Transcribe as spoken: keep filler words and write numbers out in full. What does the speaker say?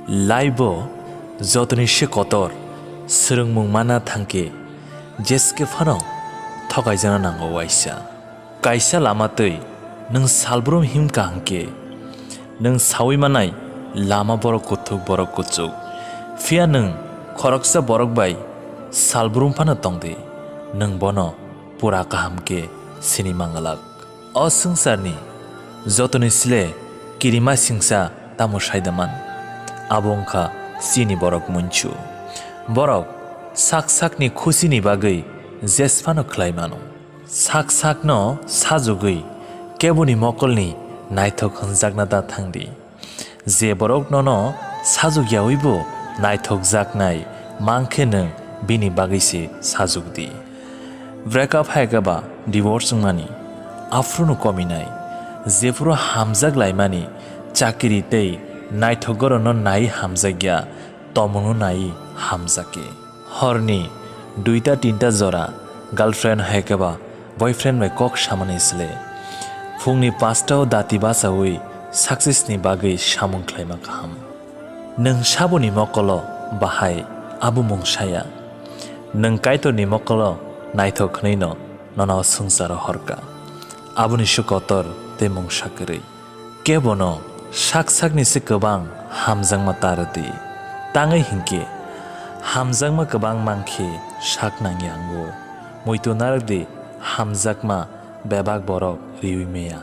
Laibo jotoni se kotor, swrwngmung mana thangkhe jeske phano thokaijana nango waisa. Kaisa lama twi nwng salbrum himkha hwnkhe, nwng saui manai lama borok kuthuk borok kuchuk. Phiya nwng khoroksa borok bai salbrum phano tongdi, nwng bono pura kaham khe sini mangalak. O swngcharni jotoni sle kirima singsa tamo saidaman, abo wngkha chini borok munchu. Borok sak sakni khusini bagwi jesphano khlai mano. Sak sakno sajugwi keboni mokolni naithok hwnjakna da thangdi. Je borok nono sajukyawibo naithokjaknai mankhe nwng bini bagwi se sajukdi. Breakup hai khe ba divorce wngmani, aphuru no kominai. Jephuru hamjak laimani, chakiri tei naithok gorokno nai hamjakya, tomungno nai hamjakya. Horni duita tinta jora girlfriend hai khe ba boyfriend bai kok samani sle, phungni pasta o dati bachaui success ni bagwi samung khlaima kaham. Nwng saboni mokolo bahai abo mung saya. Nwng Kaitorni mokolo naithok hwnwi no nono swngcharo horka. Aboni se kotor tei mungsa kwrwi. Kebono sak sakni se kwbang hamjakma ta rwdi. Tangwi hinkhe hamjakma kwbang mankhe sak nangya wngo. Muitu narwkdi hamjakma bebak borok riui meya.